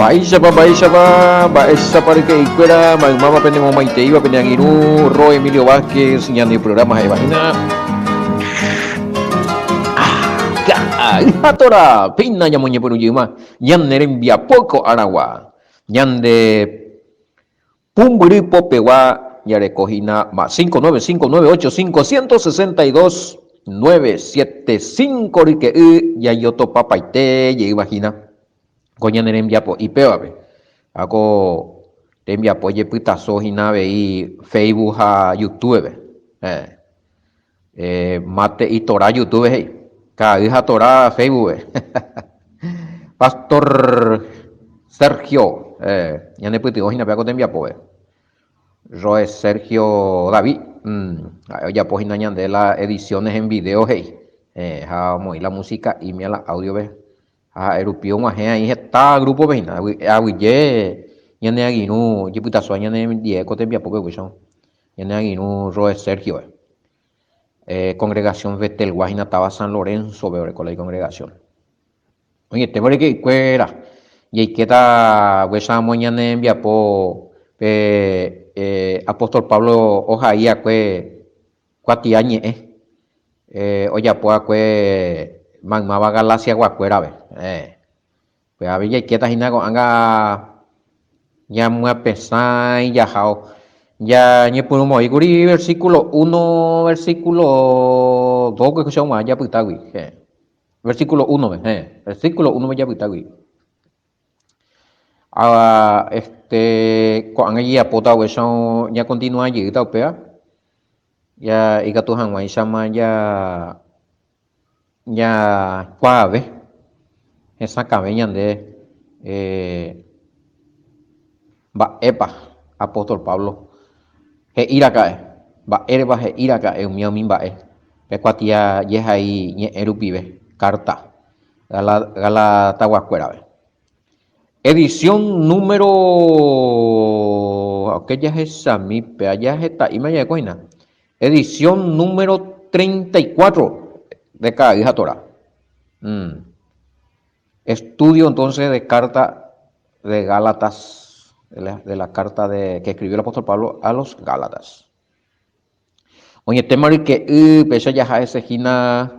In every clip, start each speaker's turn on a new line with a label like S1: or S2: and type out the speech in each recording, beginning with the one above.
S1: Mba'éichapa, mba'éichapa, mba'éichapa ryke'ykuéra maymáva penemomaiteíva pene angirũ Ro Emilio Vázquez ñane programa ha'éva hína. Ka'aýhatora! Péina ñamoñepyrũ jeýma ñane rembiapo ko aragua. Ñande pumbyry popegua jareko hína más 59598 162 975 ryke'y jajotopapaite jeýva hína. Ko ñane rembiapo'i pévape. Ha ko tembiapo jepytaso hína avei Facebook ha YouTube-pe. Héẽ. Mate y Torá YouTube he'i. Ka'ay ha Torá Facebook-pe. Pastor Sergio ñanepytyvõ hína péva ko tembiapópe. Roe Sergio David, ha'e ojapo hína ñande la ediciones en video he'i. Ha omoĩ la musica'i la audio-pe. Ha ha'e rupi og̃uahẽ aĩ heta grupo-pe hína, aguyje ñane agirũ jepytasóva ñane ndie ko tembiapópe upéicharõ, ñane agirũ Roe Sergio-pe. Congregación Betelgua hína táva San Lorenzo-pe oreko la icongregación. Oĩetéma ryke'ykuéra, jaikéta upéicharamo ñane rembiapo pe apóstol Pablo ohai va'ekue Kuatia ñe'ẽ ojapo va'ekue maymáva Galaciaguakuérape. Upéva jaikéta hína ko'ág̃a ñamyapesãi jaháo. Ñañepyrũmoĩkuri versículo uno, versículo dos che og̃uahẽ japytágui. Versículo uno-pe, versículo uno-pe japytágui. Ha este ko'ág̃a jajapóta upéicha ñakontinua jeýta upéva, ja ikatu hag̃uáichama ja jakuaave hesakãve ñande mba'épa apóstol Pablo he'i raka'e, mba'érepa he'i raka'e umi umi mba'e pe kuatia jehai ñe'ẽ rupive, kárta. Galataguakuérape. Edición número ok jahechami péa jaheta'íma ja'ekue hína. Edición número 34 de Ka'ay ha Torá. Mm. Estudio entonces de carta de Gálatas, de la, de la carta de, que escribió el apóstol Pablo a los Gálatas. Oñetéma ryke'y, péicha jaha hese hína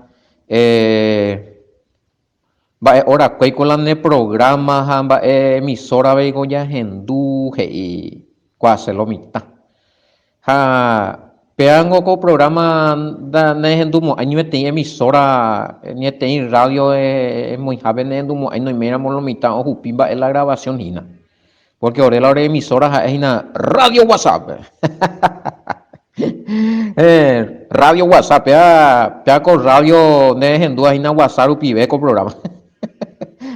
S1: mba'e orakuéiko la ne programa ha mba'e emisora veiko jahendu he'i kuaase lo mitã. Ha péango ko programa ndanehendumo'ãi ni peteĩ emisora ni peteĩ radio emoĩhápe nehendumo'ãi noiméiramo lo mitã ohupi mba'e la grabación hína. Porque ore la ore emisora ha'e hína Radio WhatsApp. Eh, Radio WhatsApp, péa, péa ko radio nde rehendúva hína WhatsApp rupive ko programa.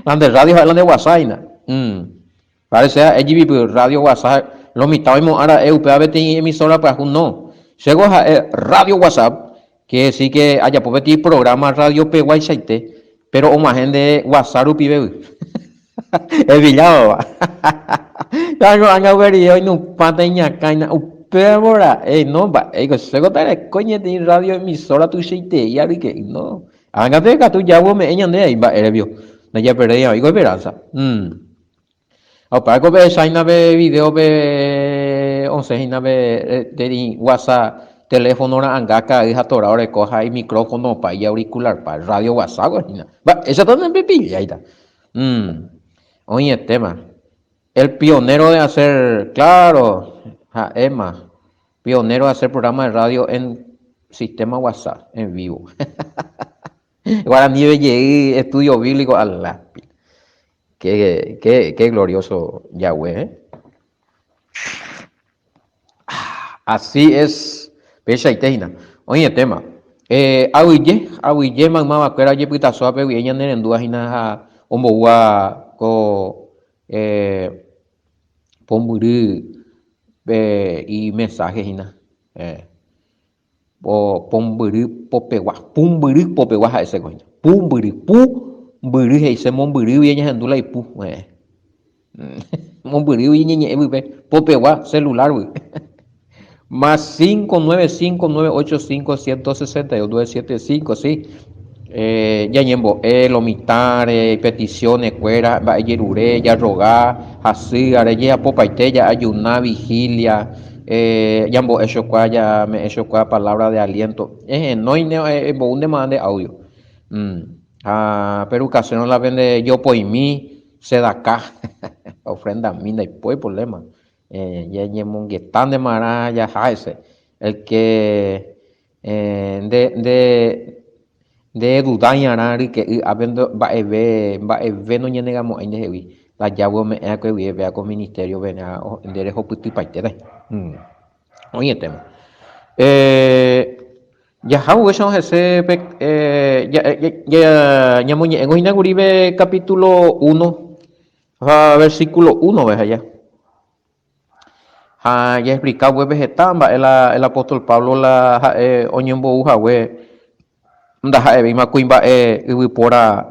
S1: La nde radio ha'e la nde WhatsApp hína. Mm. Parece ha'e jivipy Radio WhatsApp, lo mitã oimo'ã ra'e upéva peteĩ emisora pyahu, no. Chéko ha'e Radio WhatsApp, quiere decir que ajapo peteĩ programa radio peguaichaite, pero og̃uahẽ nde WhatsApp rupivégui. Epillámava. Ha ko'ág̃a upe rire oinupãta iñakãina. Upévo ra'e, no mba'éiko, chéko tarekói ñeteĩ radio emisora tuichaitei aryke'y, no. Ág̃ate katu jávo ome'ẽ ñande ai mba'érepio. Ndajaperdéi avei ko esperanza. Mm. Ha upévako pehecháina pe video-pe osẽ hína pe peteĩ WhatsApp teléfono ra'anga ka'ay ha tora oreko ha imicrófono opa ijauricular-pa, radio WhatsApp-ko hína. Mba'éichata ndepepilláita. Mm. Oĩetéma. El pionero de hacer, claro, ha'éma, pionero de hacer programa de radio en sistema WhatsApp, en vivo. Guaraníve jey estudio bíblico a la pila. Qué, qué, qué glorioso Yahweh, eh? Así es, peichaite hína. Oĩetéma. Eh, aguyje, aguyje maymavakuéra ojepytasóva pe guie ñanerendúva hína ha omboúva ko eh, pombyry pe imensaje hína. Eh, po, pombyry popegua, pumbyry popegua ha'ese ko hína. Pumbyry, pu mbyry he'ise mombyrýgui añehendu la ipu. Eh. Mombyrýgui iñeñe'ẽ pype, popegua celular-gui. Más 5 9 5 9 8 5 162 9 7 5, sí. Ñañembo'e lo mitãre, ipeticiones-kuéra, mba'ejerure, jarroga, hasýare, jejapopaite, ja'ajuna, vigilia, ñambo'e chokua, ñame'ẽ chokua palabra de aliento. Ehenóine, embou ndemava nde audio. Ha perukasérõ la pende jopoimi, sedaka, ofrendami, ndaipói problema. Ñañemongeta ndemava jaha hese. El que Nde, nde, nde dudai'arã ryke'y ápe mba'eve, mba'eve noñenegamo'ãi ndehegui, la Yahweh ome'ẽ va'ekue guive péva ko ministerio-pe nde rehopytypaitéta. Oĩetéma. Jaha upéicharõ hese pe ñamoñe'ẽngo hína kuri pe capítulo uno ha versículo uno-pe ha ja. Ha jaexplika upépe heta mba'e la el apóstol Pablo la ha'e oñembou hague ndaha'evéima kuimba'e yvypóra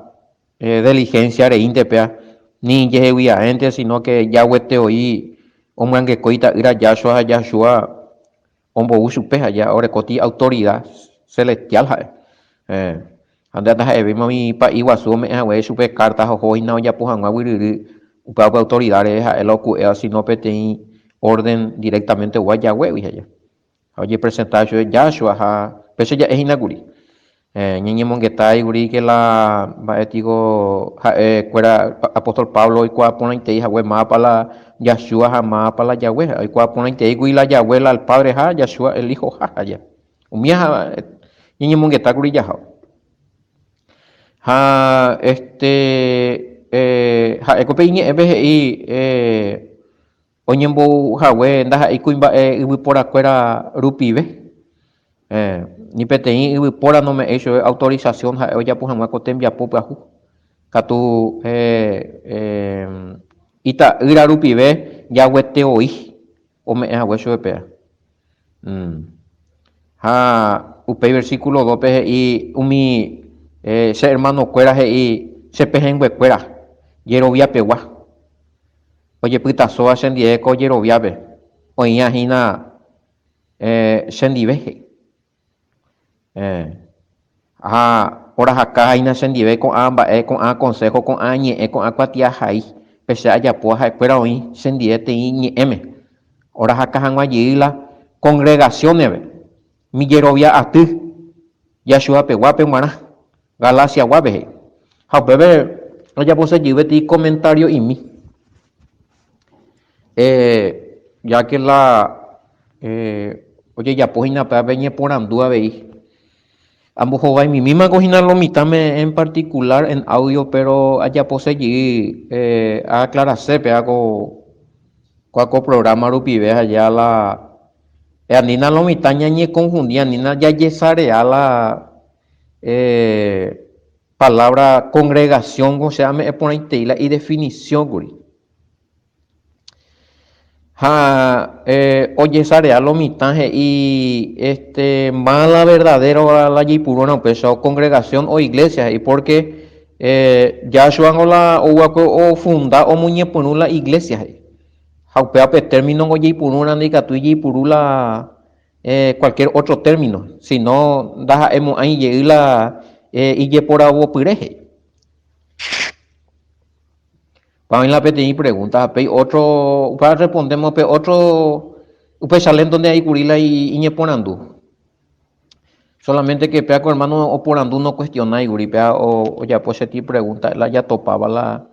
S1: diligencia reínte péa, ni ijehegui aénte, sino que jaguete voi omyangekói ita'ýra Yahshua ha Yahshua Ombou chupe ha ja orekóti autorida celestial ha'e. Ha nde ndaha'evéima umi pa'i guasu ome'ẽ hague chupe kárta ha oho hína ojapo hag̃ua guyryry upéva upe autorida rehe ha'e la oku'éva sino peteĩ órden directamente oúva Yahweh-gui ha ja. Ha ojepresenta chupe Yahshua ha péicha ja'e hína kuri. Ñañemongeta kuri ke la mba'e tiko ha'e kuéra apóstol Pablo oikuaa porãitei hague mávapa la Yahshua ha mávapa la Yahweh. Oikuaa porãitei kuri la Yahweh la el Padre ha Yahshua el Hijo ha aja. Umíva ñañemongeta kuri jahávo. Ha este ha'e ko pe iñe'ẽpe he'i Oñembou hague ndaha'éi kuimba'e yvyporakuéra rupive, ni peteĩ yvypóra nome'ẽi chupe autorización ha'e ojapo hag̃ua ko tembiapo pyahu. Katu ita'ýra rupive jagueteoi ome'ẽ hague chupe péva. Ha upéi versículo 2-pe he'i umi che hermanokuéra he'i che pehẽnguekuéra jeroviapegua. Ojepytasóva chendive ko jeroviápe, oĩha hína chendive, he'i. Ha orahaka hína chendive ko'ã mba'e, ko'ã konsého, ko'ã ñe'ẽ, ko'ã kuatiahai, pe che ajapóva ha'ekuéra oĩ chendive teĩ ñe'ẽme, orahaka hag̃ua jey la kongregasióneve, mi jerovia aty Yahshua-peguápe g̃uarã. Galacia-guápe he'i. Ha upépe ojapose jey peteĩ komentario'imi. Ya ke la ojejapo hína upéva pe ñeporandu avei. Ambohovaimimímako hína lo mitãme en particular en audio, péro ajapose jey aaclarase péva ko kua ko programa rupive ha ja la anína lo mitã ñañeconfundi, anína jajesarea la Palabra congregación ko che ame'ẽ porãitei la idefinición kuri. Ha ojesarea lo mitã he'i este ma la verdadero la jaipurúrõ upéicha o congregación o iglesia he'i porque Yahshua ngo la ou va'ekue ofunda omoñepyrũ la iglesia he'i. Ha upéva pe término ngo jaipurúrã ndaikatúi jaipuru la cualquier otro término, sino ndaha'emo'ãi jey la ijeporavopyre, he'i. Upéva oĩ la peteĩ pregunta, ha péi otro, upéva respondemos pe otro, upe chalento nde aĩ la iñeporandu. Solamente que péa ko hermano oporandu no cuestionái kuri, péa ojapo cheti pregunta la jatopáva la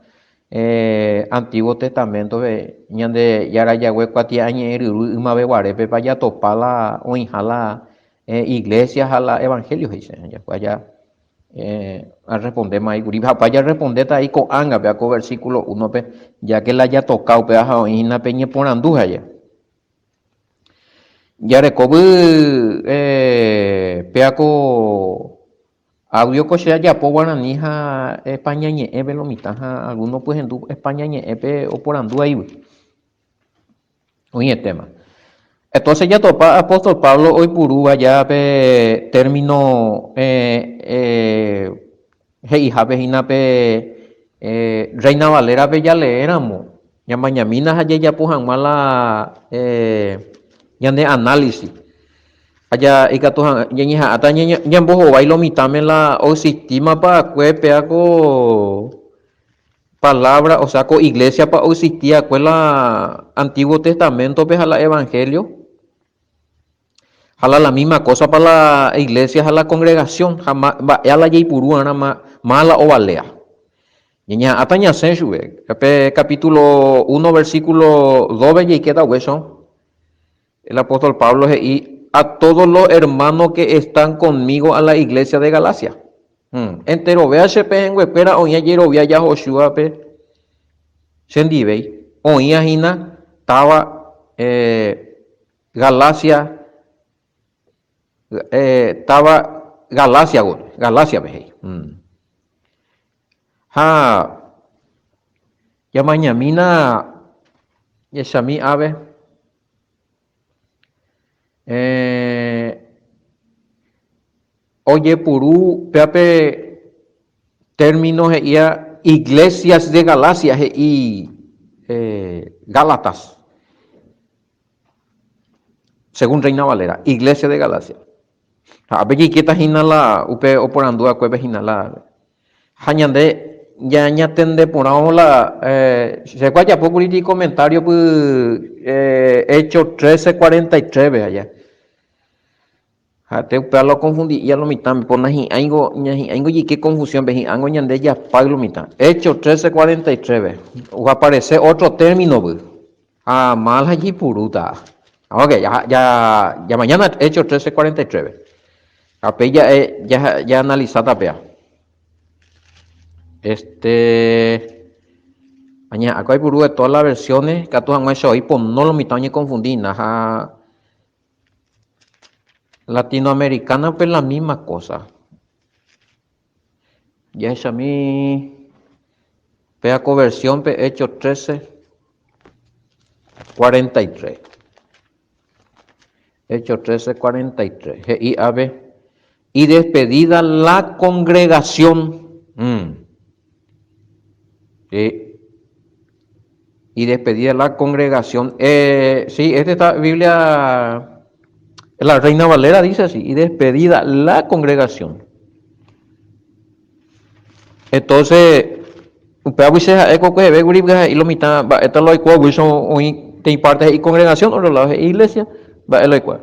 S1: Antiguo Testamento-pe, Ñandejára Yahweh kuatiañe'ẽ ryru ymave guarépepa jatopa la oĩha la iglesia ha la evangelio he'ise. Jakuaa ja arrespondéma kuri. Ha upéva jarrespondéta avei ko'ág̃a péa ko versículo 1-pe, ya que la jatoka upéva ha oĩ hína pe ñeporandu haye. Jarekóvy péa ko audio ko che ajapo guarani ha España ñe'ẽpe lo mitã ha alguno pyhendu España ñe'ẽpe oporandu aívy. Oĩetéma. Entonces jatopa apóstol Pablo oipurúva ja pe término he'ihápe hína pe Reina Valera-pe jaleéramo, ñamañamína ha jajapo hag̃ua la ñane análisis. Ha ja ikatu hag̃ua ñañeha'ãta ñambohovái lo mitãme la oexistímapa akue péa ko palabra, o sea ko iglesia-pa oexisti akue la Antiguo Testamento-pe ha la Evangelio. Ha la la misma cosa-pa la iglesia ha la congregación ha mba'éa la jaipuru va'erã ma la ovalea. Ñañeha'ãta ñasẽ chupe. Pe capítulo 1 versículo 2-pe jaikéta upéicha. El apóstol Pablo he'i, A todos los hermanos que están conmigo a la iglesia de Galacia. Hmm. Enterovéa che pehẽnguekuéra oĩ ajerovia Yahoshúape chendivéi, oĩa hína táva eh, Galacia eh, táva Galacia Galaciape he'i. Hmm. Ha jamañamína jechami ápe eh, ojepuru péape término he'íva Iglesias de Galacia he'i eh, Gálatas. Según Reina Valera, Iglesia de Galacia. Ha ápe jaikéta hína la upe oporandu va'ekuépe hína la ha ñande ñañatende porãvo la che ko ajapo kuri ti comentario py Hechos 13:43 pe aja. Ha'ete upéva la oconfundi'ía lo mitãme, po nahi'ãingo ñahi'ãingo jaike confusión-pe, hi'ãngo ñande japáy lo mitã. Hechos 13:43 pe oaparece otro término py. Ha mal ha jaipurúta. Ok, ya, ya, ya mañana Hechos 13:43-pe. Ha péi ja'e, ja, jaanalisáta péa. Este, añeha'ãko aipuru de todas las versiones, katu hag̃uáicha oĩ pono lo mitã oñekonfundína ha latinoamericana-pe la misma cosa. Jahechami péa ko versión-pe Hechos 13, 43. Hechos 13, 43. He'i ápe, Y despedida la congregación. Mm. Sí. Y despedida la congregación. Eh, sí, esta está Biblia, la Reina Valera dice así, y despedida la congregación. Entonces, upévagui che ha'e ko kuehevékuri py he'i lo mitã mba'éta la oikuaa upéicha oĩ teĩ parte he'i congregación, otro lado he'i iglesia, mba'e la oikuaa.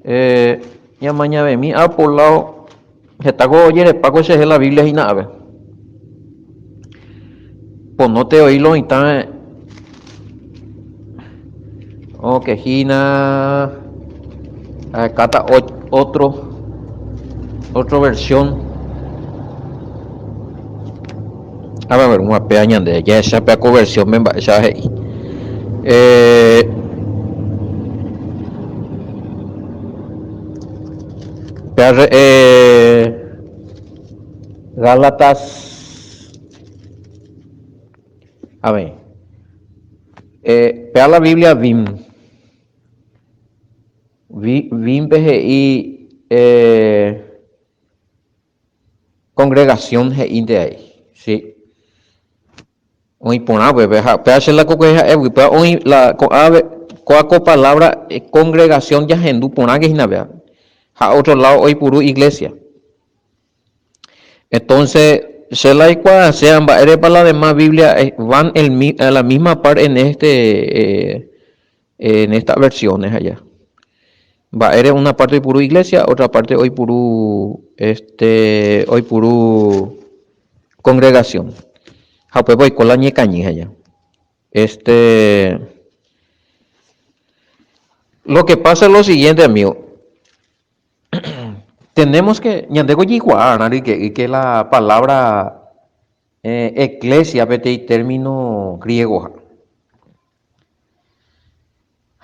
S1: Eh, ñamañavemi a por lado, hetáko ojerepa ko chehe la Biblia hína ápe. Pono te oí lo mitã ok hína ahekáta otro otro versión. A ver, una pea ñande, jahecha pea ko versión me mba'éicha he'i. Eh, pea eh, Gálatas A ver, eh, pea la Biblia Vim. Vim-pe he'i eh, congregación he'ínte ahí, sí. Oĩ porã upépe, ha upéva che la kokuehe ha'égui, upéva oĩ la ko'ã kóa ko palabra congregación jahendu porãke hína péva, ha otro lado oipuru iglesia. Entonces, che la aikuaaséva mba'érepa la demás Biblia van el a la misma par en este en estas versiones allá. Mba'ére una parte oipuru iglesia, otra parte oipuru este oipuru congregación. Ha upépe oiko la ñekañy allá. Este lo que pasa es lo siguiente, amigo. Tenemos que, ñandéko jaikuaárã ryke'y la palabra eclesia peteĩ término griegoha.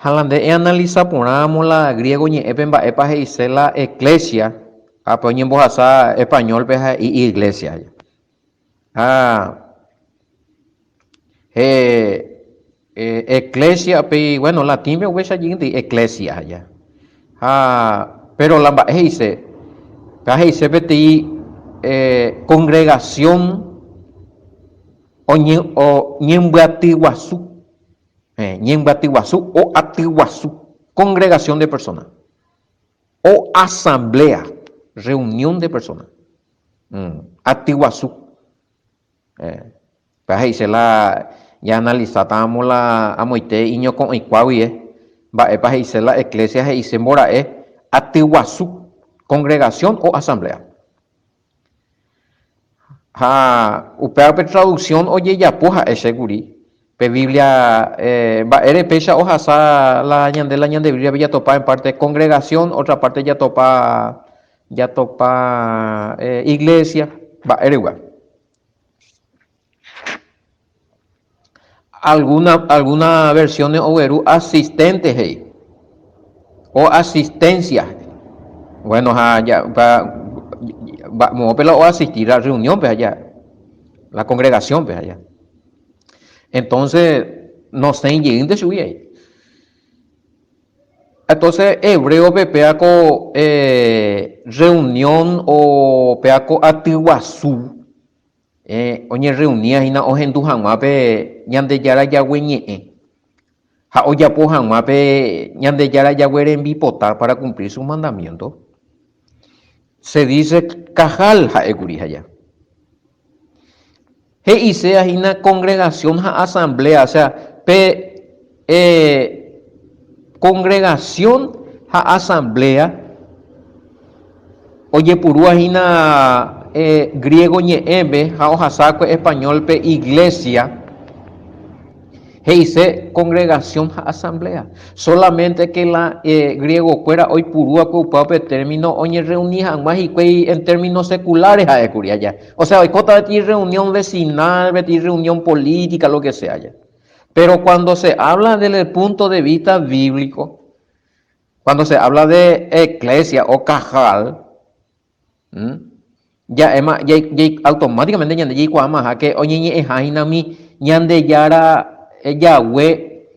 S1: Ha la nde eanalisa porãramo la griego ñe'ẽpe mba'épa he'ise la eclesia, ha pe oñembohasa español-pe ha he'i iglesia. Ha he eclesia pe bueno latín-pe upéicha jeýnte eclesia aja. Ha pero la mba'e he'ise, ha he'ise peteĩ congregación oñe ñembyaty guasu, ñembyaty guasu o aty guasu, congregación de personas. O asamblea, reunión de personas. Aty guasu. Upéva he'ise la ñaanalisátaramo la amoite iñoko'õikua guive, mba'épa he'ise la eclesia he'ise mbora'e aty guasu, congregación o asamblea. Ha upéva pe traducción ojejapo ha'e che kuri pe Biblia mba'ére péicha ohasa la ñande la ñande Bíbliape jatopa en parte congregación, otra parte jatopa jatopa iglesia, mba'éregua. Alguna, alguna versiones ogueru asistente he'i o asistencia. Bueno, ha ja, pa, moõpe la oasisti la reunión-pe aja, la congregación-pe aja. Entonces, nosẽi jeýnte chugui ahí. Entonces, hebréope péa ko eh, reunión o péa ko aty guasu Oñerreuníva hína ohendu hag̃ua pe Ñandejára Yahweh ñe'ẽ ha ojapo hag̃ua pe Ñandejára Yahweh rembipota para cumplir sus mandamientos. Se dice kahal ha'ékuri aja. He'iséva hína congregación ha asamblea, o sea, pe congregación ha asamblea Ojepurúva hína griégo ñe'ẽme ha ohasákue españólpe iglésia, he'ise congregación ha asamblea. Solamente que la griegokuéra oipurúva'ekue upéva pe término oñerreuni hag̃ua hikuái en términos seculares ha'ékuri aja. O sea, oikóta peteĩ reunión vecinal, peteĩ reunión política, lo que sea aja. Pero cuando se habla desde el punto de vista bíblico, Cuando se habla de eclesia o kahal, ja'éma, automáticamente ñande jaikuaamaha que oñeñe'ẽha hína umi Ñandejára Yahweh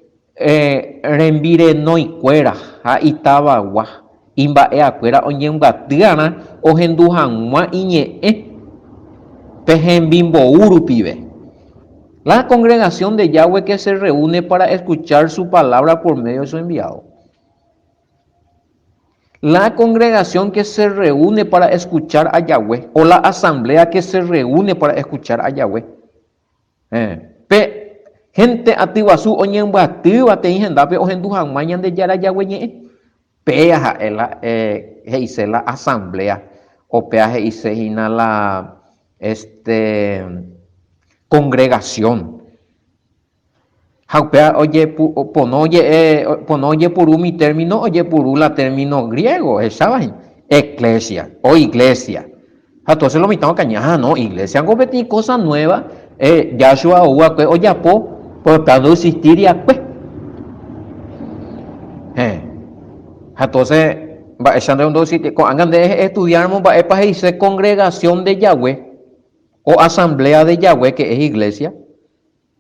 S1: rembirenoikuéra ha itavagua, imba'eakuéra oñembyaty'arã ohendu hag̃ua iñe'ẽ pe hembimbou rupive. La congregación de Yahweh que se reúne para escuchar su palabra por medio de su enviado. La congregación que se reúne para escuchar a Yahweh, o la asamblea que se reúne para escuchar a Yahweh. Pe gente aty guasu oñembyatýva teĩ hendápe ohendu hag̃ua Ñandejára Yahweh ñe'ẽ. Péa ha'e la he'ise la asamblea, o péa he'ise hína la este congregación. Ha upéva pono oje'e, pono ojepuru umi término, ojepuru la término griego, ohecháva hína, eklésia o iglésia. Ha entonces lo mitã okañy, ah no, iglésia niko peteĩ cosa nueva, Yahshua ou va'ekue ojapo, por upéva ndoexistíri va'ekue. Héẽ. Ha entonces, mba'éicha nde ndoexistíri, ko'ág̃a nde estudiáramo mba'épa he'ise congregación de Yahweh o asamblea de Yahweh que es iglesia,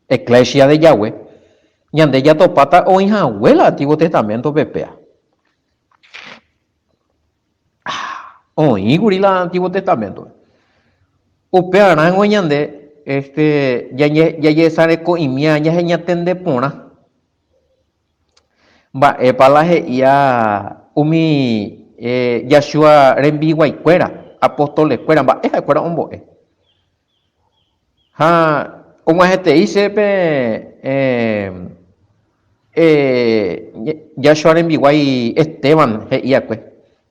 S1: Eclesia de Yahweh, ñande jatopáta oĩ hague la Antiguo Testamento-pe péa. Oĩ kuri la Antiguo Testamento-pe. Upearãngo ñande este, jajesareko'imía ñañatende porã mba'épa la he'ía umi Yahshua rembiguaikuéra, apostolekuéra, mba'e ha'ekuéra ombo'e. Ha og̃uahẽtei che pe Yahshua rembiguái Esteban he'i va'ekue,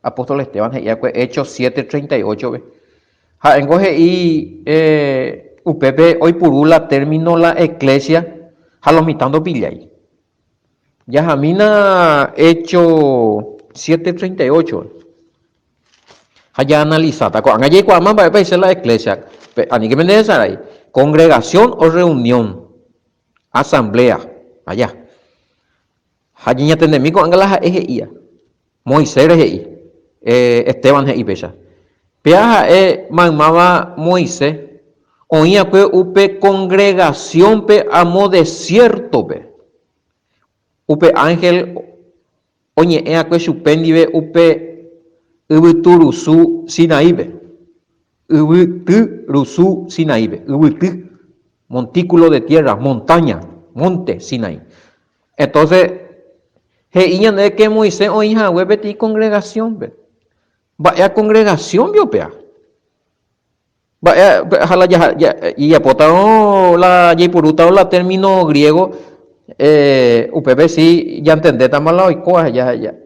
S1: apóstol Esteban he'i va'ekue Hechos 7:38-pe. Ha'éngo he'i upépe oipuru la término la eclesia ha lo mitã ndopillái. Jahamína Hechos 7:38. Ha jaanalisáta. Ko'ág̃a jaikuaáma mba'épa he'ise la eclesia. Aníke penderesarái. Congregación o reunión. Asamblea. Aja. Ha ñañatendemi ko'ág̃a la ha'e he'íva. Moisés he'i. Esteban he'i péicha. Péa ha'e maymáva Moisés oĩ'akue upe congregación-pe amo desierto-pe. Upe ángel Oñe'ẽ akue chupe ndive upe yvyturusu Sinaípe, yvyty rusu Sinaípe, yvyty, montículo de tierra, montaña, monte Sinaí. Entonces, he'i ñandéve que Moisés oĩ hague peteĩ congregación-pe. Mba'éa congregación-pe upéva? Mba'e ha la jajapótarõ la jaipurútarõ la término griego upépe si jantendétama la oikóva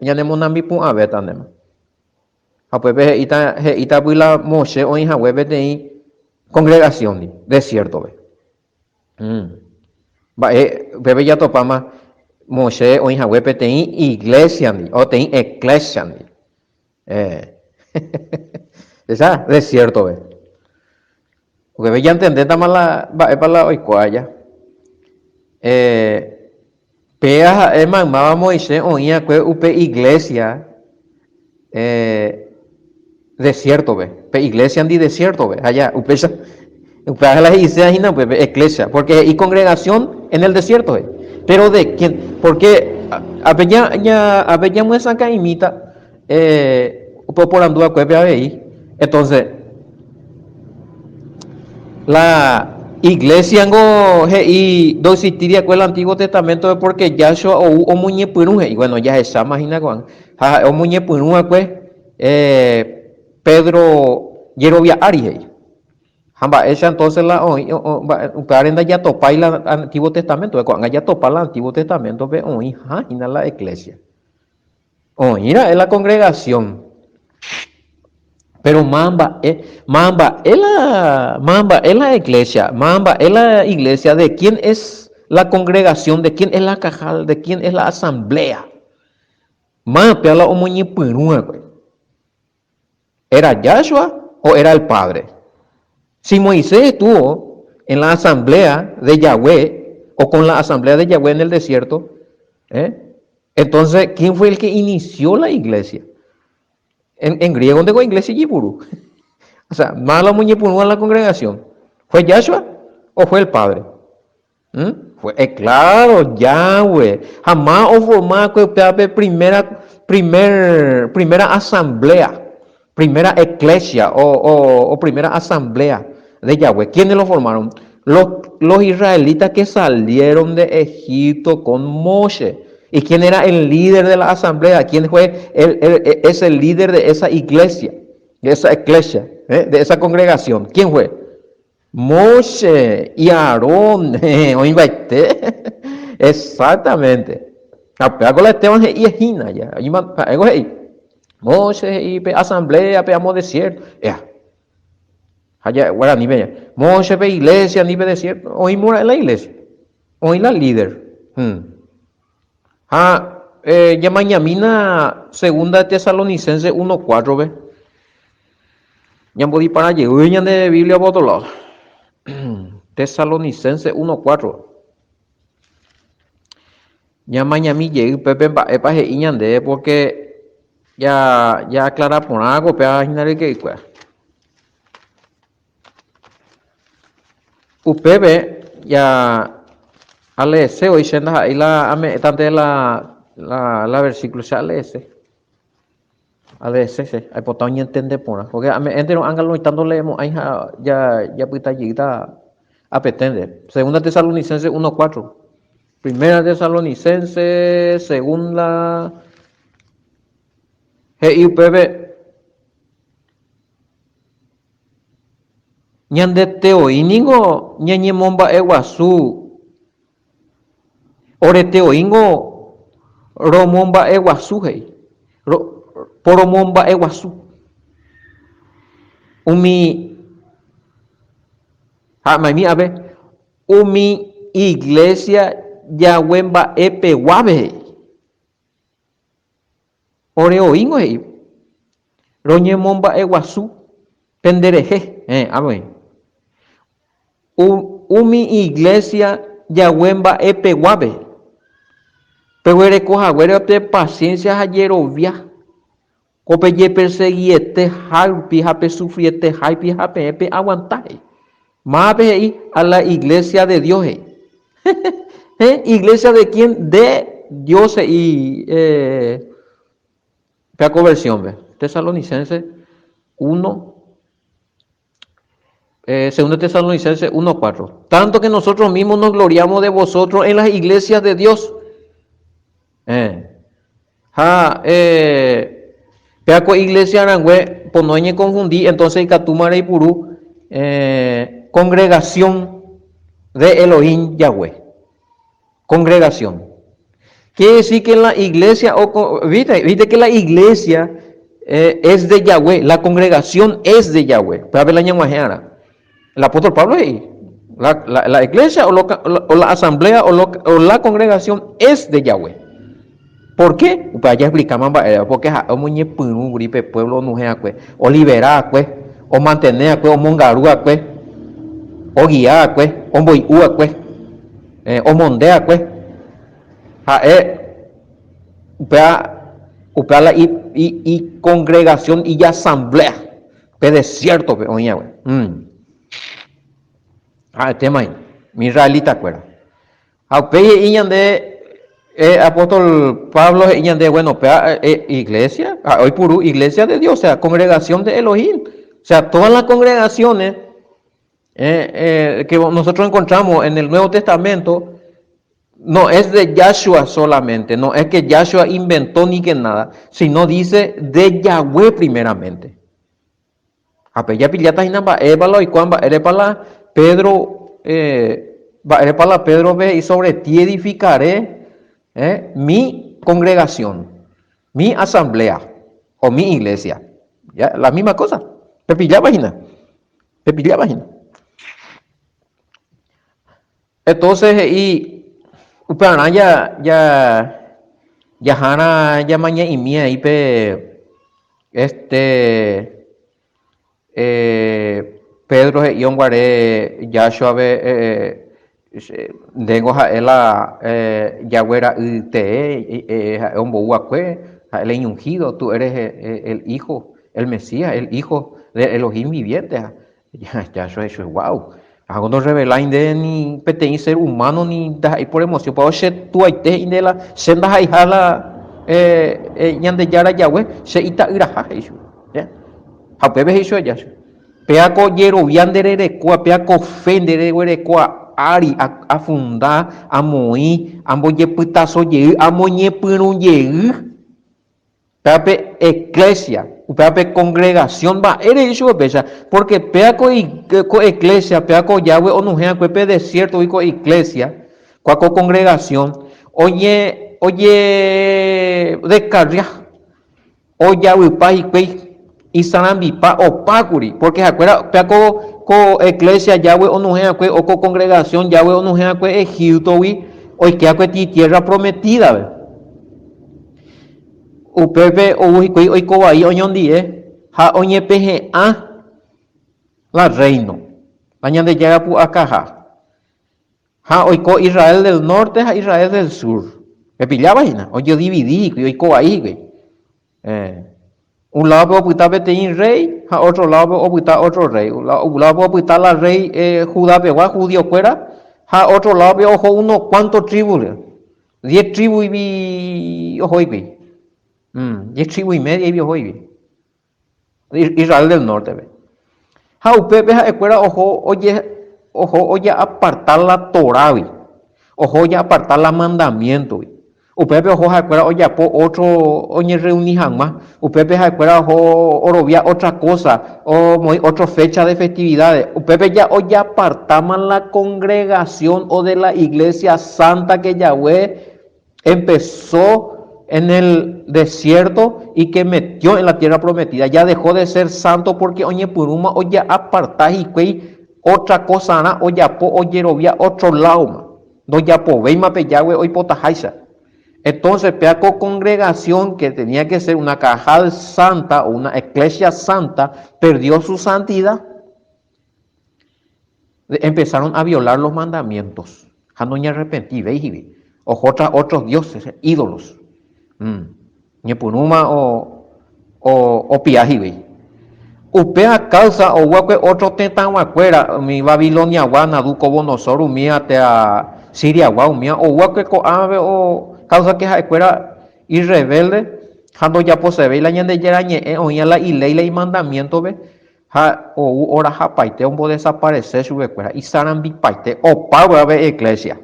S1: ñanemonambipu'ãvétantema. Ha upépe he'íta he'ítapy la Moshe oĩ hague peteĩ congregación-ndi desiértope. Mba'e upépe jatopáma Moshe oĩ hague peteĩ iglésiandi, o peteĩ eklésiandi. Eh. Esa, desiértope. Upépe jantendétama la mba'épa la oiko aja. Eh, péa ha'e maymáva Moisés oĩ va'ekue upe iglésia eh, desiértope, pe iglésiandi desiértope. Ha ja, upéicha, upéva la he'iséva hína upépe, eklésia, porque he'i congregación en el desierto he'i. Pero de quién, porque ápe ña, ña, ápe ñamyesakã'imíta eh, upe oporandu va'ekuépe avei. Entonces, la iglesia ngo he'i ndoexistíri va'ekue el Antiguo Testamentope porque Yahshua ou omoñepyrũ he'i, bueno, jahecháma hína ko'ág̃a, ha ha'e omoñepyrũ va'ekue eh, Pedro jerovia ári he'i. Ha mba'éicha entonces la oĩ, upévare ndajatopái la Antiguo Testamentope, ko'ág̃a jatopa la Antiguo Testamentope oĩha hína la iglesia. Oĩ ra'e la congregación. Pero ma mba'e, ma mba'e la, ma mba'e la iglesia, ma mba'e la iglesia, de quién es la congregación, de quién es la cajal, de quién es la asamblea. Ma péa la omoñepyrũ va'ekue. Era Yahshua o era el Padre? Si Moisés estuvo en la asamblea de Yahweh o con la asamblea de Yahweh en el desierto, ¿eh? entonces, ¿quién fue el que inició la iglesia? En, en griego ndeko iglesia ijipuru. O sea, máva la omoñepyrũva la congregación. ¿Fue Yahshua o fue el Padre? ¿Mm? Fue, eh, claro, Yahweh. Ha máva oforma va'ekue upéva pe primera, primer, primera asamblea, primera eclesia o, o, o primera asamblea de Yahweh. ¿Quiénes lo formaron? Los, los israelitas que salieron de Egipto con Moshe. ¿Y quién era el líder de la asamblea? ¿Quién fue el, el, ese líder de esa iglesia, de esa eclesia, eh, de esa congregación? ¿Quién fue? Moshe y Aarón, oĩmbaite. Exactamente. Ha upéva ko la Esteban he'i hína ja. Ha'éko he'i. Moshe he'i pe asamblea pe amo desierto. Ea. Ha ja guaranípe ja. Moshe pe iglesia ni pe desierto. Oĩmo ra'e la iglesia. Oĩ la líder. Hmm. Ha eh, ñamañamína segunda Tesalonicenses 1.4 pe. Ñambodipara jey ñande Biblia pa otro lado. Tesalonicenses 1.4. Ñamañami jey upépe mba'épa he'i ñandéve porque ja ja aclara porã ko péva hína ryke'ykuéra. Upépe ja aleese voi che ndaha'éi la ame'ẽtante la la versículo che aleese. Aleese che, aipota oñentende porã. Porque ame'ẽnterõ ánga loĩta ndoleemo'ãi ha ja japyta jeýta apeténte. Segunda Tesalonicenses 1:4. Primera Tesalonicenses, segunda he'i upépe Ñandete voi ningo ñañemomba'eguasu, orete voíngo romomba'eguasu, he'i, poromomba'eguasu. Umi, ha maimi ápe, umi iglésia jague mba'e peguápe, he'i. Ore oĩngo he'i, Roñemomba'eguasu penderehe, héẽ, ápe oĩ. Umi iglésia jague mba'e peguápe, peguereko haguére pe paciencia ha jerovia, ko pejeperseguiete hárupi ha pesufriete háipi ha peẽ peaguanta, he'i. Mávape he'i? A la iglesia de Dios he'i. Héẽ, iglesia de quién? De Dios he'i pe ko versión-pe. Tesalonicenses 1, eh, segundo Tesalonicenses 1, 4. Tanto que nosotros mismos nos gloriamos de vosotros en las iglesias de Dios. Eh. Ha, eh, Péa ko iglesia rangue pono eñekonfundi, entonces ikatúma reipuru congregación de Elohim Yahweh. Congregación. Quiere decir que la iglesia, o, viste, viste que la iglesia eh, es de Yahweh, la congregación es de Yahweh. Péape la ñag̃uahẽ'arã. El apóstol Pablo he'i, la, la, la iglesia o, lo, o la asamblea o, lo, o la congregación es de Yahweh. ¿Por qué? Upéva jaexplikáma mba'érepa, porque ha'e omoñepyrũ kuri pe pueblo onuhẽ akue, olibera akue, omantene akue, omongaru akue, ogia akue, omboy'u akue, eh, omonde akue. Ha'e upéva upéva la i, i, i congregación, ijasamblea pe desierto-pe oĩ hague. Mm. Ha'etéma hína, umi israelita-kuéra. Ha upéi he'i ñande, eh, apóstol Pablo he'i ñande, bueno, péva eh, eh, iglesia, ha'e oipuru iglesia de Dios, o sea, congregación de Elohim. O sea, todas las congregaciones eh, eh, que nosotros encontramos en el Nuevo Testamento, no es de Yahshua solamente, no es que Yahshua inventó ni que nada, sino dice de Yahweh primeramente. Ha pe japilláta hína mba'épa la oikuaa mba'érepa la Pedro, eh, mba'érepa la Pedro-pe he'i sobre ti edificaré, eh, mi congregación, mi asamblea o mi iglesia. Ya, la misma cosa. Pepilláva hína. Pepilláva hína. Entonces he'i upearã ja, ja, jahárã jamaña'imi aí pe este eh, Pedro he'i onguare Yahshua-pe eh, ndéngo ha'e la eh, Yahweh ra'y tee, eh, ha'e ombou va'ekue, ha'e la iñungido, tú eres el hijo, el Mesías, el hijo de Elohim viviente. Yahshua he'i chupe, Guau! Ág̃a ndorrevelái nde ni peteĩ ser humano ni ndaha'éi por emoción, pa'o che tuaite he'i nde la che ndaha'eiha la Ñandejára Yahweh, che ita'yraha, he'i chupe. Ha upépe he'i chupe Yahshua, Péa ko jerovia nde rerekóva, péa ko fe nde reguerekóva ári afunda, amoĩ, ambojepytaso jey, amoñepyrũ jey. Upéva pe eklésia, upéva pe kongregasión, mba'ére he'i chupe péicha? Pórke péva ko ko eklésia, péva ko Yahweh onuhẽ va'ekue pe desiértogui ko iglésia, kua ko kongregasión, oñe ojedeskarria, ojavypa hikuái, isarambipa opa kuri, pórke ha'ekuéra péva ko ko eklésia Yahweh onuhẽ va'ekue o ko kongregasión Yahweh onuhẽ va'ekue Egíptogui oike va'ekue tierra prometídape. Upépe ou hikuái oiko vai oñondive ha oñepehe'ã la rréino, la Ñandejára pu'akaha. Ha oiko Israel del norte ha Israel del sur. Pepilláva hína, ojodividi hikuái, oiko vai hikuái. Eh, un ládope opyta peteĩ rréi ha ótro ládope opyta ótro rréi. Un ládope opyta la rréi eh, Judapegua, judiokuéra, ha ótro ládope oho unos kuánto trívu. Diez trívuivi ohoivi. Mm, diez tribu y media ohoivi. Israel del norte-pe. Ha upépe ha'ekuéra oho oje oho oja'aparta la Torágui, oho oja'aparta la mandamiéntogui. Upépe oho ha'ekuéra ojapo ótro oñerreuni hag̃ua, upépe ha'ekuéra oho orovia ótra kósa, omoĩ ótro fécha de festividáde. Upépe ja ojapartáma la kongregasión o de la iglésia sánta ke Yahweh empezó en el desierto y que metió en la tierra prometida. Ya dejó de ser santo porque oñepyrũma oja'aparta hikuái ótra kosarã ojapo ojerovia ótro ládoma. Ndojapovéima pe Yahweh oipotaháicha. Entonces, péa ko congregación que tenía que ser una kahal santa o una eclesia santa, perdió su santidad. Empezaron a violar los mandamientos. Ha noñarrepentivéi hígui. Oho tras otros dioses, ídolos. Mm. Ñepyrũma o, o, opia hígui. Upéva causa oguakue otro tetãguakuéra, umi Babiloniagua, Nabucodonosor umíva térã Siriagua umíva, oguakue ko'ãve o causa que ha'ekuéra irrebelde ha ndojaposevéi la Ñandejára ñe'ẽ oĩva la iléi la imandamiéntope ha ou orahapaite ombodesaparese chupekuéra, isarambipaite opa guave iglesia.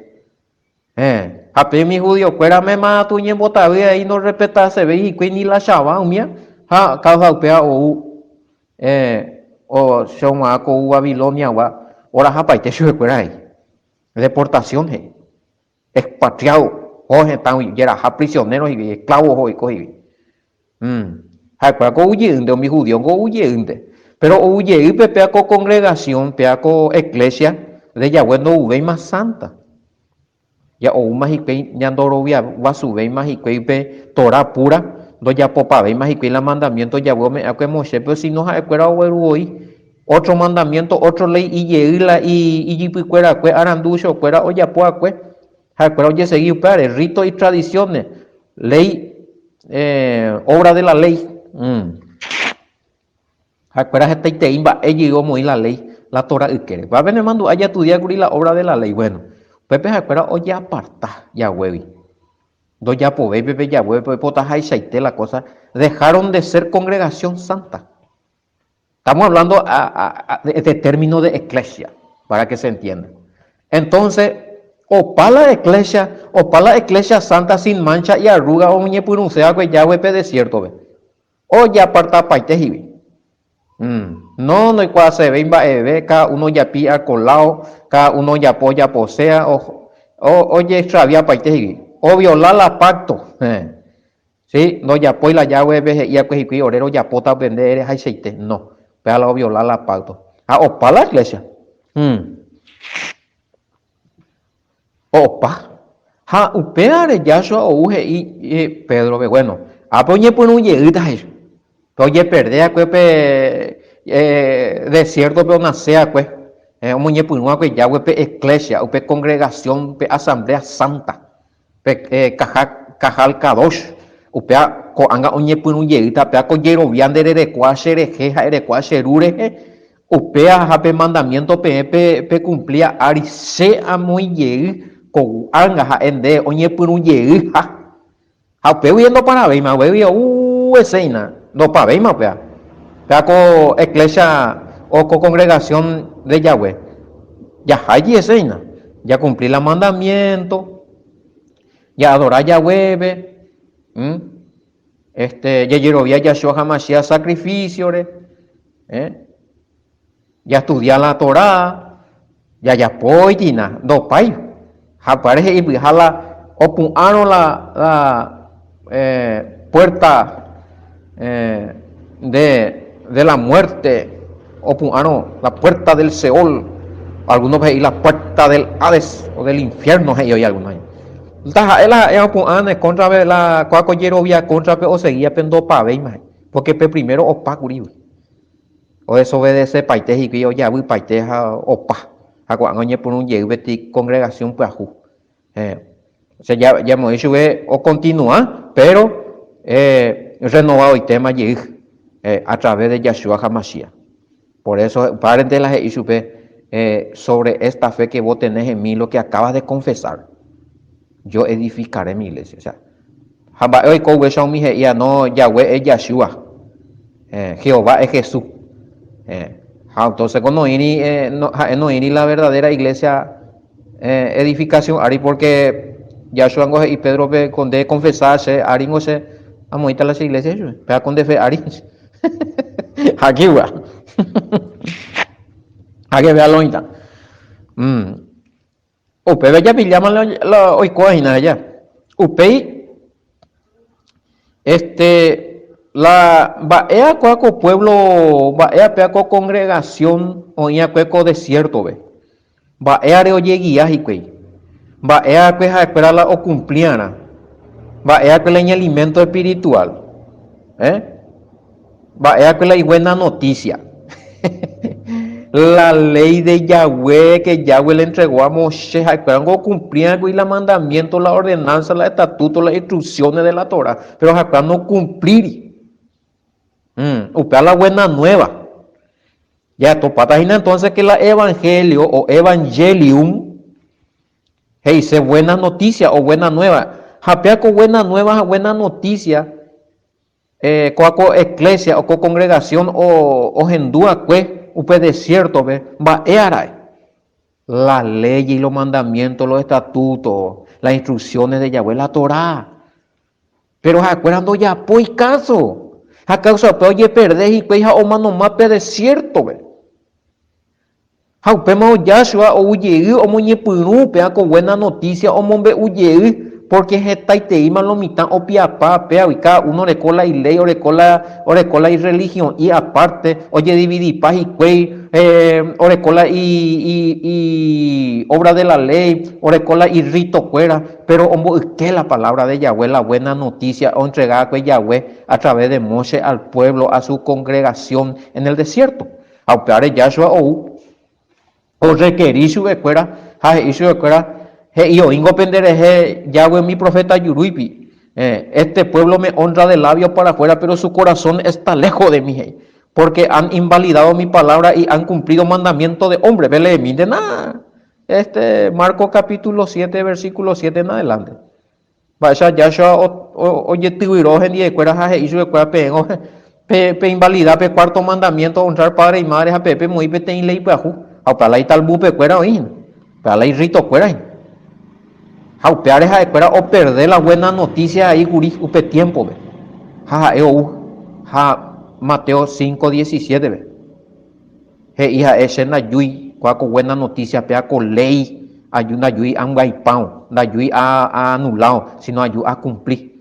S1: Héẽ, ha pe umi judiokuéra mema katu oñembotavy avei ndorrespetasevéi hikuái ni la chava umía. Ha káusa upéva ou che og̃uahã ko ou Babiloniagua orahapaite chupekuéra he'i. Deportación he'i. Expatriado oho hetãgui, jeraha prisionero hikuái, esclavo oho oiko hikuái. Ha'ekuéra ko ou jeýnte, umi judío ko ou jeýnte. Péro ou jeýpe péa ko congregación, péa ko eclesia de Yahweh ndouvéima santa. Ja oúma hikuái ñandoroviaguasuvéima hikuái pe Torá pura, ndojapopavéima hikuái la mandamiento Yahweh ome'ẽakue Moisépe, sino ha'ekuéra ogueru voi otro mandamiento, otro léi ijey la ijypykuerakue aranduchokuéra ojapoakue. Ha'ekuéra ojesegi upévare, rito y tradiciones, léi, obra de la ley. Ha'ekuéra hetaitei mba'e jey omoĩ la léi la Torá ykére. Upéva penemandu'a jastudia kuri la obra de la ley. Bueno, upépe ha'ekuéra ojeaparta Yahwehgui. Ndojapovéi pe Yahweh oipotahaichaite la cosa, dejaron de ser congregación santa. Estamos hablando de término de eclesia, para que se entienda. Entonces, opa la eclesia, opa la eclesia santa sin mancha y arruga oñepyrũse va'ekue Yahweh pe desierto-pe. Ojeapartapaite hígui. No ndoikuaasevéi mba'eve, káda uno ojapi akoláo, káda uno ojapo ojaposéa, ojeextraviapaite hígui. Oviola la pacto. Sí, ndojapói la Yahweh-pe he'i va'ekue hikuái ore rojapóta upe nde erehaichaite. No, upéva la oviola la pacto. Ha opa la iglesia. Opa. Ha upévare Yahshua ou he'i Pédrope, Bueno, ápe oñepyrũ jeýta he'i. Pe ojeperde va'ekue pe desiértope onase va'ekue, omoñepyrũ va'ekue Yahweh pe eclesia, upe congregación, pe asamblea santa, pe Kahal Kadosh. Upéva ko'ág̃a oñepyrũ jeýta, péva ko jerovia nde rerekua che rehe ha erekua che Ru rehe, Upéva ha pe mandamiénto peẽ pekumplia ári che amoĩ jey ko'ág̃a ha'e nde oñepyrũ jey ha. Ha upégui ndoparavéima, upégui ou eséina, ndopavéima upéva. Upéva ko eclesia o ko congregación de Yahweh. Jahágui eséina, jakumpli la mandamiénto, jaadora Yahweh-pe, este, jajerovia Yahshua HaMashiach sacrificio-re. Jastudia la Torá, jajapóitina, ndopái. Ha upévare he'i pyha la opu'ãrõ la puerta de de la muerte, opu'ãrõ la puerta del Seol, algunos he'i la puerta del Hades o del infierno he'i oĩ algunos. Taha'e la ha'e opu'ã ne kóntrape la kóa ko jerovia kóntrape oseguía pe ndopavéima. Pórke pe primero opa kuri. Odesovedesepaite hikuái ojavypaite ha opa. Ha ko'ág̃a oñepyrũ jey peteĩ kongregasión pyahu. Osea, jamoĩ chupe okontinua, péro rrenovadoitéma jey a través de Yahshua HaMashiach. Por eso, upévarente la he'i chupe, sobre esta fe que vos tenés en mí, lo que acabas de confesar, yo edificaré mi iglesia. Osea, Ha mba'e oiko upéicha umi he'íva, No, Yahweh es Yahshua, Jehová es Jesús. Ha entonces ko noĩri, ha'e noĩri la verdadera iglesia edificación ári, porque Yahshua ngo he'i Pedro-pe, ko nde confesa che ári ngo che amoĩta la che iglesia chupe, péva ko nde fe ári. Ha kigua. Ha que vea lo oĩta. Upépe japilláma la oikóva hína aja. Upéi, este, la mba'e akua ko pueblo, mba'e apea ko congregación oĩ akue ko desierto-pe. Mba'e are ojeguia hikuái. Mba'e akue ha'ekuéra la okumpliarã. Mba'e akue la iñalimento espiritual. Eh? Mba'e va'ekue la ibuena noticia? La ley de Yahweh que Yahweh le entregó a Moshe, ha'ekuéra niko okumplíva kuri la mandamiento, la ordenanza, la estatuto, la instrucciones de la Torah, pero ha'ekuéra nokumplíri. Upéva la buena nueva. Jatopáta hína entonces que la evangelio o evangelium he'ise buena noticia o buena nueva. Ha péva ko buena nueva ha buena noticia Kóa ko eklésia o ko kongregasión ohendu va'ekue upe desiértope, mba'e ara'e? La léi, los mandamientos, los estatutos, las instrucciones de Yahweh, la Torá. Péro ha'ekuéra ndojapói káso. Ha káusa upéva ojeperde hikuái ha omanoma pe desiértope. Ha upémarõ Joshua ou jey omoñepyrũ upéva ko buena noticia omombe'u jey, pórke hetaiteíma lo mitã opiapa péagui, káda uno oreko la iléi, oreko la oreko la irrelihiõ'i apárte, ojedividipa hikuái, oreko la i obra de la léi, oreko la irritokuéra, péro omboyke la palabra de Yahweh, la buena noticia oentrega va'ekue Yahweh a través de Moshe al pueblo, a su congregación en el desierto. Ha upévare Joshua ou orrekeri chupekuéra ha he'i chupekuéra, He'i oĩngo pende rehe Yahweh umi proféta jurúipi, Este pueblo me honra de labios para afuera, pero su corazón está lejos de mí, he'i, porque han invalidado mi palabra y han cumplido mandamiento de hombre. Peleemíntena este Marcos capítulo 7, versículo 7 en adelante. Mba'éicha Joshua ojetyvyro hendivekuéra ha he'i chupekuéra peẽ peinvalida pe cuarto mandamiento honrar padre y madre ha peẽ pemoĩ peteĩ léi pyahu. Ha upéva la italmudpekuéra oĩ hína, upéva la irritokuéra hína. Ha upévare ha'ekuéra operde la buena noticia aĩ kuri upe tiémpope. Ha ha'e ou ha Mateo 5:17-pe he'i ha'e che ndajúi kua ko buena noticia péa ko léi aju ndajúi ambyaipávo, ndajúi aanulávo, sino aju akumpli.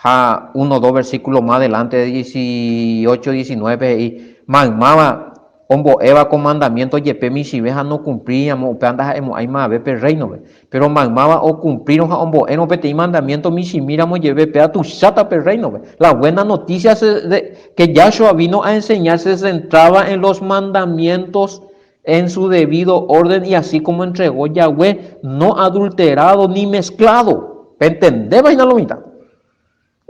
S1: Ha uno dos versículo más adelante, 18, 19-pe he'i, Maymáva ombo'éva ko mandamiento jepe michĩve ha nokumplíriramo upéva ndaha'emo'ãi mavave pe rréinope. Péro maymáva okumplírõ ha ombo'érõ peteĩ mandamiento michĩmíramo jepe péva tuicháta pe rréinope. La buena noticia de que Yahshua vino a enseñar se centraba en los mandamientos en su debido orden y así como entregó Yahweh, no adulterado ni mezclado. Pentendéva hína lo mitã.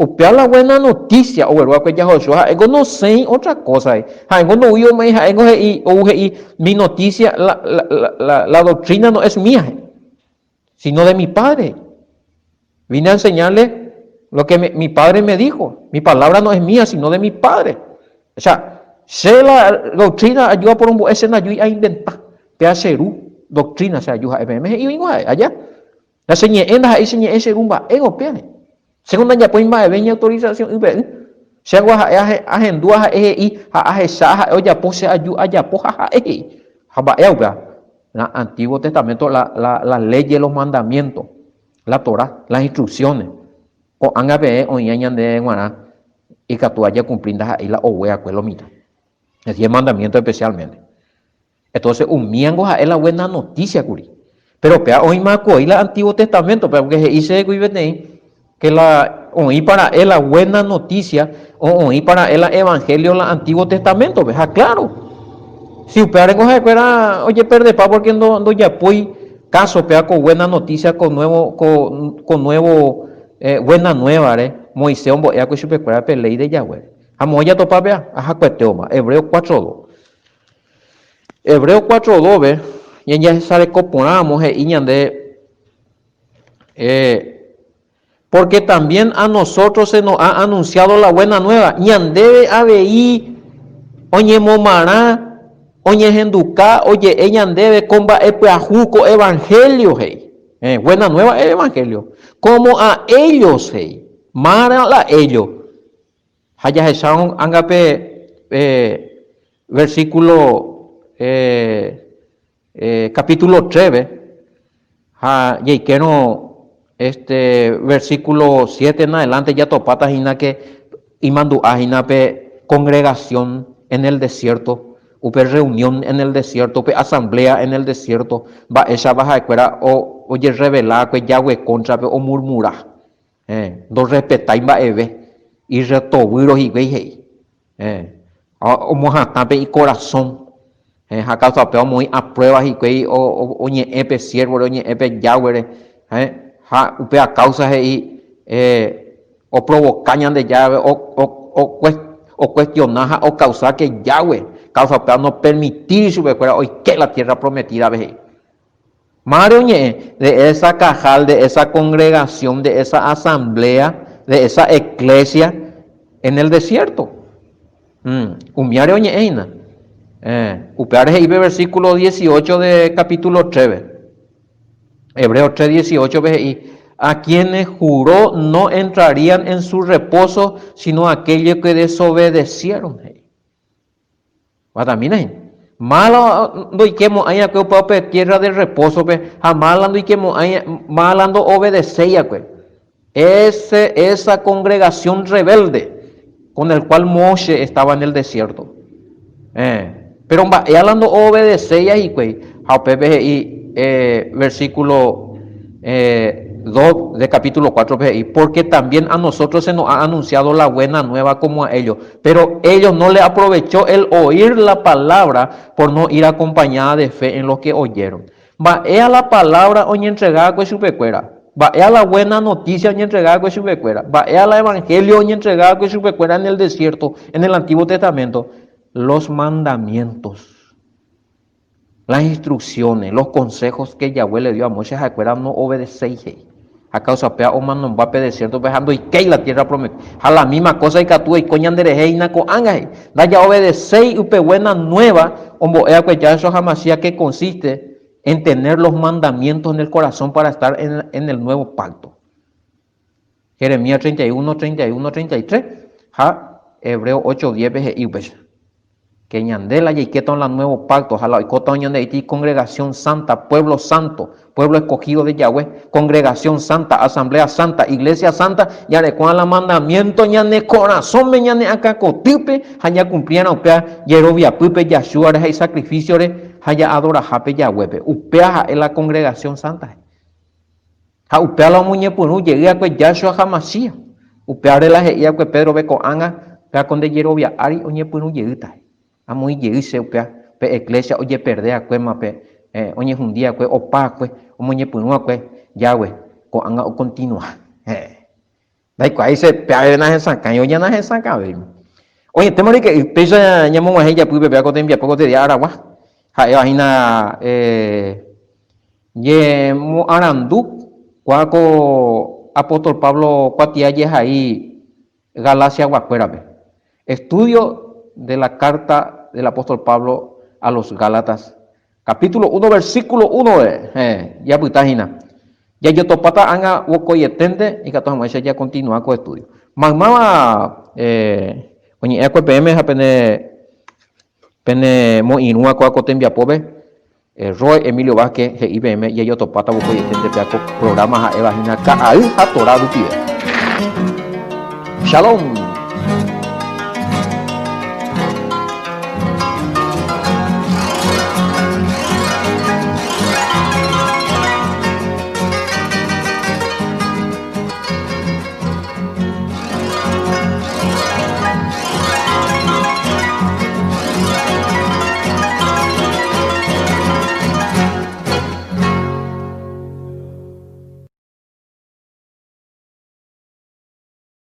S1: Upéva la buena noticia ogueru va'ekue Yahoshua, ha'éngo nosẽi otra cosa-gui. Ha'éngo ndoúi ome'ẽ, ha'éngo he'i, ou he'i, mi noticia, la, la, la, la doctrina no es mía, he'i, sino de mi Padre. Vine a enseñarle lo que mi Padre me dijo. Mi palabra no es mía, sino de mi Padre. O sea, che la doctrina aju aporombo'e, che ndajúi ainventa. Péva che Ru doctrina che aju ha'e peẽme, he'i oĩngo ha'e aja. Ha che ñe'ẽ ndaha'éi che ñe'ẽ che Ru mba'évo péare. Chéngo ndajapói mba'eve iñautorización'ỹpe'ỹ. Che angua ha'e ahendu ha'e he'i ha ahecha ha'e ojapo che aju ajapo ha ha'e he'i. Ha mba'éva upéva? La Antiguo Testamento, la, la, la leyes, los mandamientos. La Torá, las instrucciones. Ko'ág̃a peẽ oĩva ñandéve g̃uarã ikatúva jakumpli ndaha'éi la ogueakue lo mitã. El diez mandamientos especialmente. Entonces umíango ha'e la buena noticia kuri. Pero péva oĩmakoi la Antiguo Testamento-pe, aunque he'i chégui peteĩ que la oĩpa ra'e la buena noticia o oĩpa ra'e la evangelio la Antiguo Testamento-pe. Ha claro, si upévarengo ha'ekuéra ojeperdepa porque ndojapói Káso péva ko buena noticia ko nuevo ko ko nuevo buena nueva-re Moisés ombo'e va'ekue chupekuéra pe léi de Yahweh. Ha moõ jatopa péva? Ahakuetéoma. Hebreo 4:2. Hebreo 4:2-pe ñañesareko porãramo he'i ñande Porque también a nosotros se nos ha anunciado la buena nueva, ñandéve avei oñemomarã, oñehenduka, oje'e ñandéve ko mba'e pyahu, ko evangelio, he'i. Eh, buena nueva es evangelio. Como a ellos, he'i. Márã la ellos. Ha jahechárõ anga pe eh, versículo eh, Capítulo 3-pe, ha jaikérõ este versículo 7 en adelante jatopáta hína ke imandu'a hína pe congregación en el desierto, upe reunión en el desierto, upe asamblea en el desierto, mba'éichapa ha'ekuéra ojerrevela va'ekue Yahweh kóntrape omurmura, ndorrespetái mba'eve, irretovýro hikuái he'i. Héẽ, ha omohatã pe ikorasõ, héẽ, ha káusa upéva omoĩ a prueba hikuái oñe'ẽ pe siérvore, oñe'ẽ pe Yahweh-re, héẽ, ha upéva káusa he'i oprovoka Ñandejárape, okuestiona ha okausa ke Yahweh káusa upéva nopermitíri chupekuéra oike la Tierra Prometida-pe he'i. Mávare oñe'ẽ de esa kahal, de esa congregación, de esa asamblea, de esa eclesia en el desierto. Umíare oñe'ẽ hína. Upévare he'i pe versículo 18 de capítulo 3-pe. Hebreos 3, 18-pe he'i. A quienes juró no entrarían en su reposo, sino aquellos que desobedecieron, he'i. Guatamína hína. Mála ndoikemo'ãi akue upe upe tierra de reposo-pe ha mála ndoikemo'ãi, mála ndo'obedeséi akue. Ese, esa congregación rebelde con el cual Moshe estaba en el desierto. Eh, pero mba'éa la ndo'obedeséi hikuái. Ha upépe he'i eh, versículo eh, 2 de capítulo 4 he'i, porque también a nosotros se nos ha anunciado la buena nueva como a ellos, pero ellos no le aprovechó el oír la palabra por no ir acompañada de fe en los que oyeron. Mba'éa la palabra oñentrega'akue chupekuéra? Mba'éa la buena noticia oñentrega'akue chupekuéra? Mba'éa la evangelio oñentrega'akue chupekuéra en el desierto, en el Antiguo Testamento? Los mandamientos. Las instrucciones, los consejos que Yahweh le dio a Moisés ha'ekuéra no obedeséi he'i. Ha causa péva omanomba pe desierto-pe ha ndoikéi la tierra prometida. Ha la misma cosa ikatu oiko ñanderehe hína ko'ág̃a he'i. Ndajaobedeséi upe buena nueva ombo'e'akue Yahshua HaMashiach que consiste en tener los mandamientos en el corazón para estar en el nuevo pacto. Jeremías 31, 31, 33 ha Hebreo 8, 10-pe he'i upéicha. Que ñande la jaikéta la nuevo pacto ha la oikóta oñande'íti congregación santa, pueblo santo, pueblo escogido de Yahweh, congregación santa, asamblea santa, iglesia santa, jarekóva la mandamiento ñane korasõme, ñane akãkotýpe ha ñakumplíarã upéva jeroviapýpe Yahshua-re ha isacrificio-re ha ja'adorahápe Yahweh-pe. Upéva ha'e la congregación santa. Ha upéva la omoñepyrũ jey akue Yahshua ha Masíah. Upévare la he'i akue Pédrope ko'ág̃a, Péva ko nde jerovia ári oñepyrũ jeýta. Amoĩ jey che upéva, pe eklésia ojeperde akuéma pe oñehundi akue opa akue omoñepyrũ akue Yahweh, ko'ág̃a okontinua. Heẽ. Ndaikuaái che péave nahesakãi oñanahesakãvéima. Oĩetéma rike péicha ñamog̃uahẽ ijapýpe péva ko tembiapo ko tedia aragua, ha'éva hína ñemoarandu kua ko apóstol Pablo kuatia jehai Galaciaguakuérape. Estudio de la carta del apóstol Pablo a los Gálatas, capítulo 1, versículo 1 de, japyta hína. Jajotopáta ág̃a vokoieténte ikatu hag̃uáicha jakontinua ko estudio. Maymáva oñe'ẽ'akue peẽme ha pene penemo'irũ'akue ko tembiapópe, Roy Emilio Vázquez he'i peẽme jajotopáta vokoieténte péa ko programa ha'éva hína Ka'ay ha Torá rupive. Shalom!